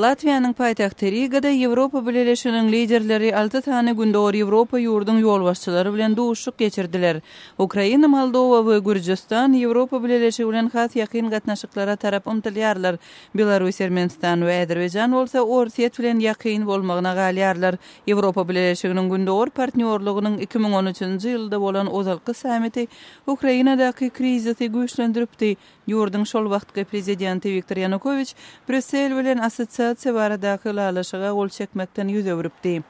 Latwiýanyň paýtagty Rigada Ýewropa Bileleşiginiň liderleri alty sany Gündogar Ýewropa ýurduň ýolbaşçylary bilen duşuşyk geçirdiler. Ukraina, Moldowa we Gürjüstan Ýewropa Bileleşigi bilen has ýakyn gatnaşyklara tarap ymtylýarlar. Belarus, Ermenistan we Azerbaýjan bolsa Orsýet bilen ýakyn bolmagyna galýarlar. Ýewropa Bileleşiginiň Gündogar partnýorlygynyň 2013-nji ýylda bolan ozalky sammiti Ukrainadaky krizisi güýçlendiripdi. Ýurduň şol wagtky prezidenti Wiktor Ýanukowiç Brýussel bilen assosiasiýa baradaky ylalaşyga gol çekmekden ýüz öwrüpdi.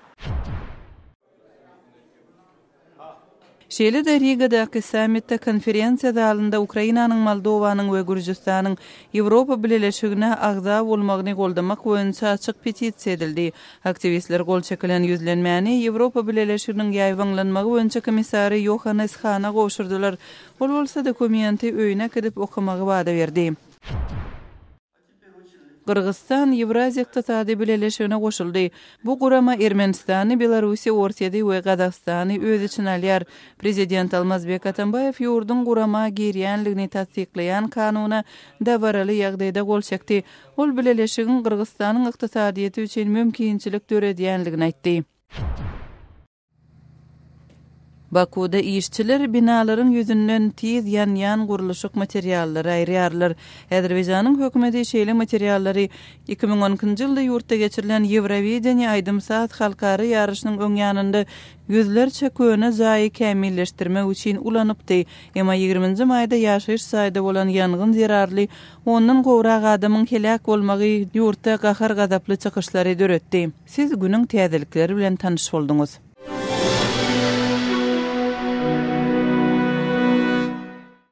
Şeýle-de Rigadaky sammitde konferensiýa zalynda Ukrainanyň, Moldowanyň we Gürjüstanyň Ýewropa Bileleşigine agza bolmagyny goldamak boýunça açyk petisiýa edildi. Aktiwistler gol çekilen ýüzlenmäni Ýewropa Bileleşiginiň ýaýbaňlanmagy boýunça komissary Ýohannes Hana gowşurdylar. Ol bolsa dokumenti öýüne äkidip okamagy wada berdi. Gyrgyzystan Ýewraziýa Ykdysady Bileleşigine goşuldy. Bu gurama Ermenistany, Belarussiýa, Orsýeti we Gazagystany öz içine alýar. Prezident Almazbek Atambaýew ýurduň gurama girýänligini tassyklaýan kanuna dabaraly ýagdaýda gol çekdi. Ol bileleşigiň Gyrgyzystanyň ykdysadyýeti üçin mümkinçilik döredýänligini aýtdy. Bakuda işçiler binalaryň ýüzünden tiz ýanýan gurluşyk materiallary aýyrýarlar. Azerbaýjanyň hökümeti şeýle materiallary 2012-nji ýylda ýurtda geçirilen Ýewrowideniýe aýdym-saz halkara ýaryşynyň öň ýanynda ýüzlerçe köne jaýy kämilleşdirmek üçin ulanypdy. Emma ýigriminji maýda ýaşaýyş jaýda bolan ýangyn zerarly ondan gowrak adamyň heläk bolmagy ýurtda gahar-gazaply çykyşlary döretdi. Siz günüň täzelikleri bilen tanyş bolduňyz.